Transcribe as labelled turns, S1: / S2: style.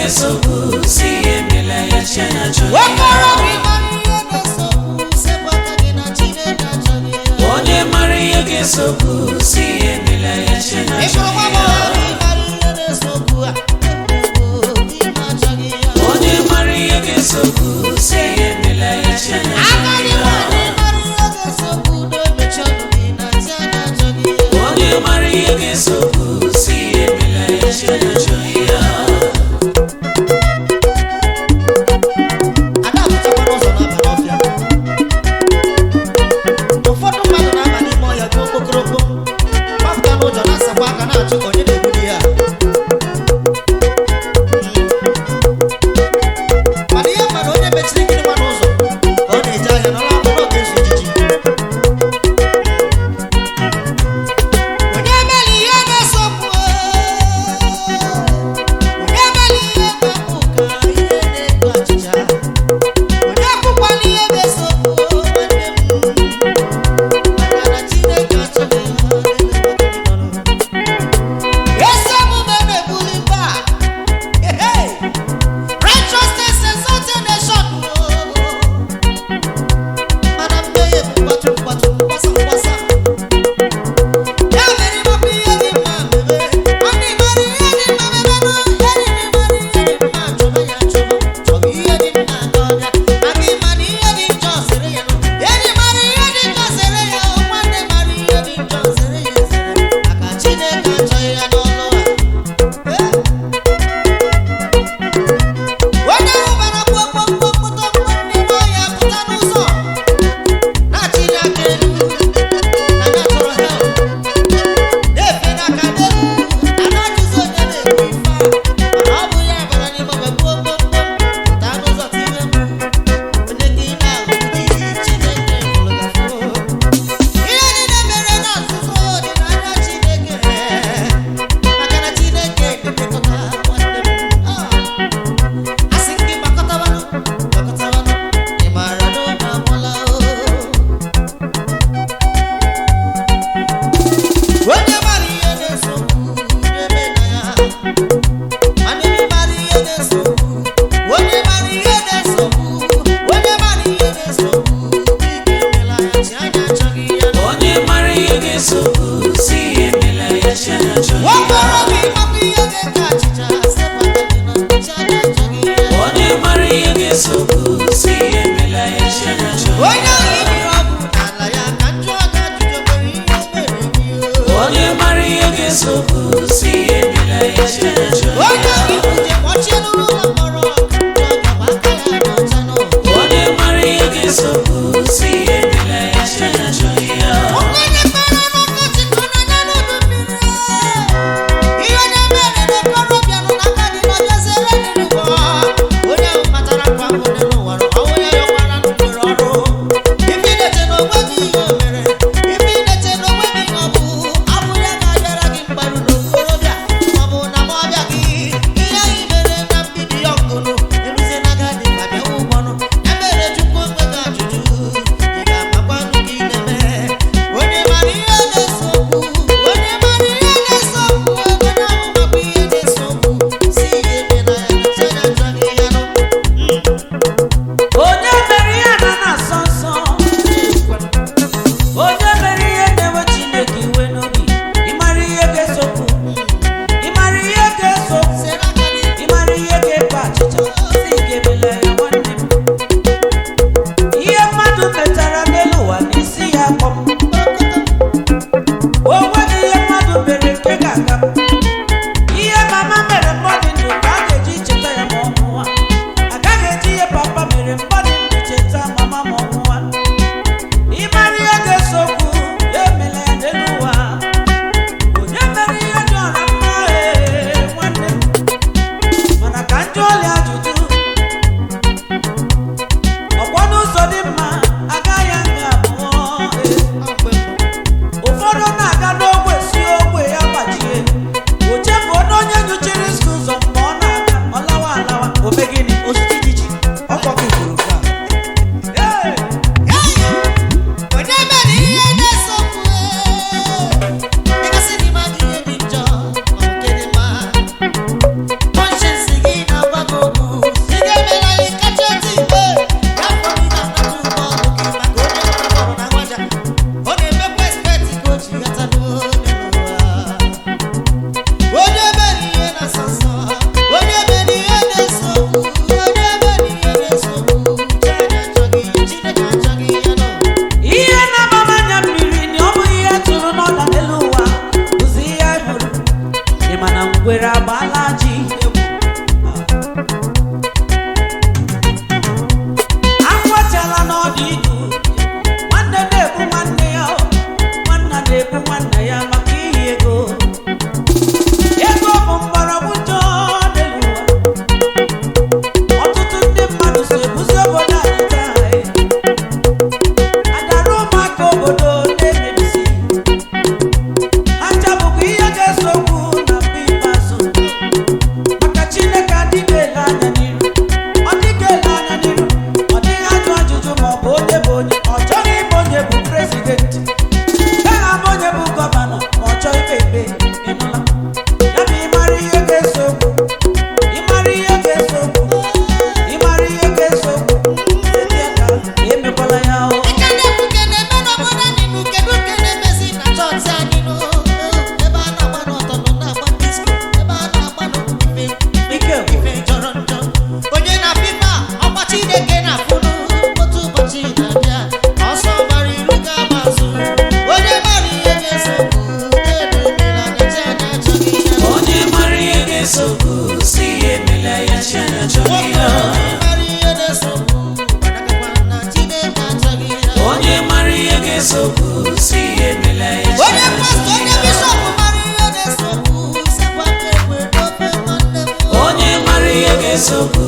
S1: ga-esokwu si emela ya, chi anya achọghị ya.
S2: Okorobịa, mara ihe na-esokwu, sepụ aka gị na Chineke achọghị ya.
S1: Onye mara ihe ga-esokwu si emela ya, chi anya
S2: Ị bụrụ nwa
S1: achọghị ya.
S2: agbọghọ, mara ihe na-esokwu a, ime achọghị ya.
S1: Onye mara ihe ga-esokwu si emela ya, chi anya achọghị
S2: Agadi
S1: ya.
S2: nwanyị, mara ihe ga-esokwu, na-emechi ọnụ gị na chi anya achọghị ya.
S1: Onye mara ihe ga-esokwu si emela ya, chi anya achọghị ya.
S2: Ada apụtakwa n'ụzọ na-aba n'ọfịa. Ụfọdụ mmadụ na-aba n'ime ọhịa gbuo okpokoroko, gbapụta n'ụzọ na-asakwa aka na-achụ onye na-egbuli ya. Mana ihe mmadụ onye mechiri gịnị nwa n'ụzọ ka ọ na-eje ahịa n'ọrụ akwụkwọ ga-ezu ijiji. Onye mere ihe na-esokwu, onye mere ihe na-apụ ka ihe na-eko achịcha. Onye akwụkwala ihe na-esokwu nwanne m, maka na Chineke achọghị ha n'ebe nọ. Ezi omume na-ebuli mba. Hey, righteousness exalts a nation. Mana mmehie bụ mkpatụ mkpatụ, mgbasa mgbasa. Ya mere ịmapụ ihe dị mma mebe. Ọ dị mara ihe dị mma mebe nụ. Eriri mara ihe dị mma chọba ya chọba. Chọba ihe dị mma ka ọ bịa. Maka ịma na ihe dị njọ sịrị ya nụ. Enyi mara ihe dị njọ sịrị ya o. Nwanne mara ihe dị njọ sịrị ya esere. Maka Chineke achọghị ya n'ọlụ a. Ee. Onye ahụ bara kpokpokpokpọtọ n'ime ọhịa pụta n'ụzọ na-achịrị aka elu na ya chọrọ help, na-efe n'aka n'elu, a na-ajụzi onye na-ekwu ife a, mana ọ bụ ya bara n'ime ọhịa gbuo gbomgbom pụta n'ụzọ tinye mkpu, onye ka ị na-ahụ n'ihi Chineke hụrụ gị afụ. Ihe niile mere na nzuzo dị n'anya Chineke, maka na Chineke na-elekọta nwanne m. Ah. Asị gị gbakọtawanụ, gbakọtawanụ, ị maara na ụmụ amụla o. Onye mara ihe na-esokwu eme na ya. Mana ebe mara ihe na-esokwu, onye mara ihe na-esokwu, onye mara ihe na-esokwu, dike emela ya, chi anya achọghị ya.
S1: Onye mara ihe ga-esokwu si emela ya, chi anya achọghị ya.
S2: Nwokorobịa, ịmakwa ihe ga-eke achịcha, sepụ aka gị na chi anya achọghị ya.
S1: Onye mara ihe ga-esokwu si emela ya, chi anya achọghị
S2: Onye
S1: ya.
S2: ahụ ibiri ọgwụ n'ala ya ka njụ ọga ajụjụ nwere ihe o mere gị o.
S1: Onye mara ihe ga-esokwu si emela ya, chi anya achọghị
S2: Onye
S1: ya.
S2: ahụ ibuje kpọchie n'ụlọ.
S1: emela echi
S2: Onye pastọ, onye bishọp mara ihe na-ese okwu, sepụ aka ekpe n'ofe nwanne m.
S1: Onye mara ihe ga-esokwu